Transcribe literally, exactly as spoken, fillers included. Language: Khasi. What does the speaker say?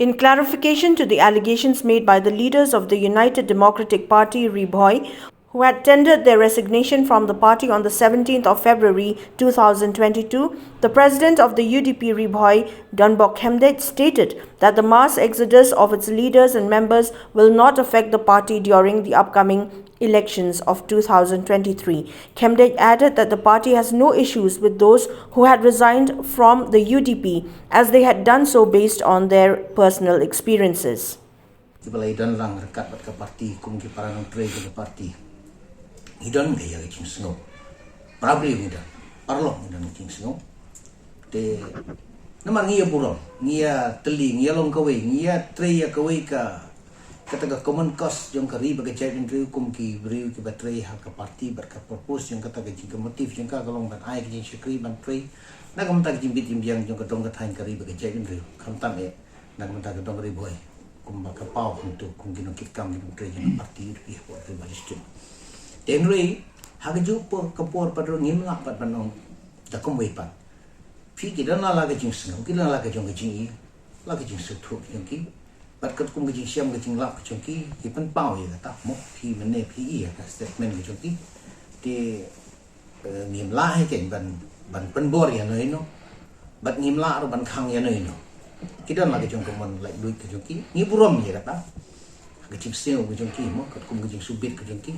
In clarification to the allegations made by the leaders of the United Democratic Party, Ri Bhoi, who had tendered their resignation from the party on the seventeenth of February two thousand twenty-two, the president of the U D P, Ri Bhoi, Donbok Khemdeit, stated that the mass exodus of its leaders and members will not affect the party during the upcoming elections of two thousand twenty-three. Khemdeit added that the party has no issues with those who had resigned from the U D P, as they had done so based on their personal experiences. Kiba la ïadon lang ryngkat bad ka parti kum ki para nongtrei ka parti. Ngi don ka ïa ka jingsngew. Probably ngi don. Paralok ngi don ka jingsngew. Te namar ngi ïa burom, ngi ïa tylli, ngi ïa long kawei, ngi ïa trei ïa kawei ka kata ka common cause jong ka ri bad ka jaitbynriew kum ki briew kiba trei ha ka parti bad ka purpose jong kata ka jing ka motive jong ka ka long ban ai ka jingshakri ban trei na ka bynta ka jingbit jingbiang jong ka dong ka thaiñ ka ri bad ka jaitbynriew. Khamtam eh na ka bynta ka dong Ri Bhoi kumba ka paw hangto kum ki nongkitkam ki nongtrei jong ka parti U D P hapoh Ri Bhoi District. Te hynrei ha kajuh ka por pat ruh ngim lah pat ban ong da kumwei pat. Phi ki don la la ka jingsngew, ki don la ka jong ka jingïeit, la ka jingsngewthuh ka jong ki. Bad katkum ka jingshem ka jinglap ka jong ki, ki pynpaw ïa kata mo, phi mynne phi ïa ka statement ka jong ki. Te eh, ngim lah hi kein ban ban pynbor ïano ïano. Bad ngim lah ruh ban khang ïano ïano. Ki don la ka jong ka mon laitluid ka jong ki. Ngi burom ïa kata. Ka jingsngew ka jong ki mo, katkum ka jingsngewbit ka jong ki.